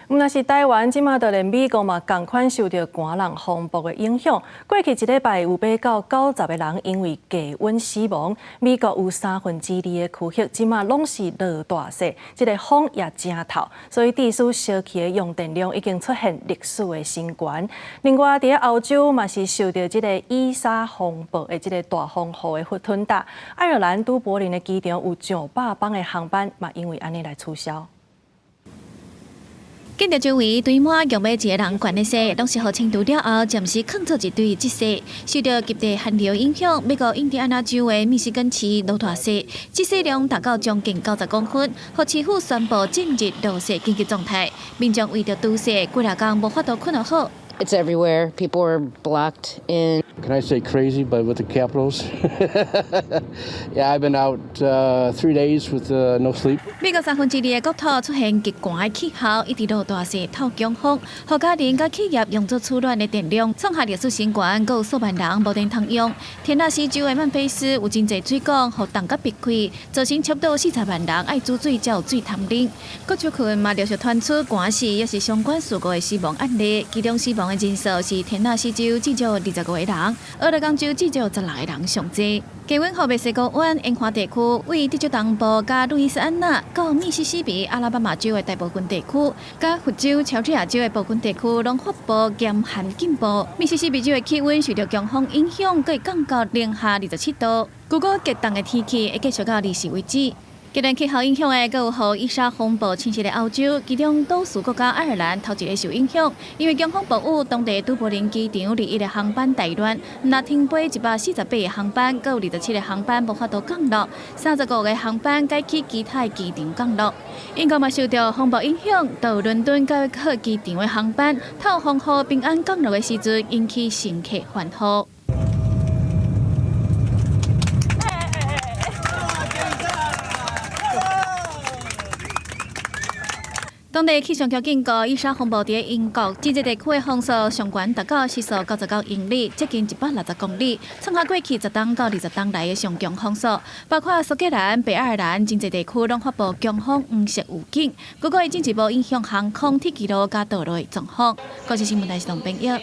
毋但是台灣，這馬就連美國嘛仝款受著寒冷風暴的影響。過去一禮拜有爬到90個人因為低溫死亡。美國有三分之二的區域這馬攏是落大雪，這個風也誠透，所以致使燒氣的用電量已經出現歷史的新高。另外，佇歐洲嘛是受著這個伊莎風暴的這個大風雨的吞打，愛爾蘭都柏林的機場有上百班的航班嘛因為按呢來取消。見著周圍堆滿用欲一个人懸的雪，攏是予清除了後，暫時囥做一堆積雪。受著極地寒流影響，美國印第安納州的密西根市落大雪，積雪量達到將近90公分，予市府宣布進入落雪緊急狀態。民眾為著除雪，幾若工無法度睏予好。 It's everywhere. People are blocked in. Can I say crazy, but with the capitals? Yeah, I've been out 3 days with no sleep. 美國三分之二的國土出現極寒的氣候，一直落大雪、透強風，予家庭佮企業用作取暖的電量創下歷史新高，閣有數萬人無電通用。田納西州的曼菲斯有真濟水管予凍甲篕開，造成差不多40萬人愛煮水才有水通啉。各州區嘛陸續傳出寒死，抑是相關事故的死亡案例，其中死亡的人數是田納西州至少25個人，俄勒岡州至少16個人上濟。低溫予墨西哥灣沿岸地區，位德州東部佮路易斯安那到密西西比、阿拉巴馬州的大部分地區，佮佛州、喬治亞州的部分地區，攏發布嚴寒警報。密西西比州的氣溫受著強風影響，閣會降到零下27度。據講極凍的天氣會繼續到24為止。極端氣候影響的，閣有予伊莎風暴侵襲的歐洲，其中島嶼國家愛爾蘭頭一個受影響，因為強風暴雨，當地都柏林機場21個航班大亂，毋但停飛148個航班，閣有27個航班無法度降落，35個航班改去其他機場降落。英國嘛受著風暴影響，到倫敦佮約克機場的航班，透風雨平安降落的時陣，引起乘客歡呼。當地氣象局警告，伊莎風暴佇英國真濟地區的風速上懸達到時速99英里，接近160公里，創下過去10冬到20冬來的上強風速。包括蘇格蘭、北愛爾蘭真濟地區攏發布強風黃色預警，閣會進一步影響航空、鐵路佮道路的狀況。國際新聞台是董編譯。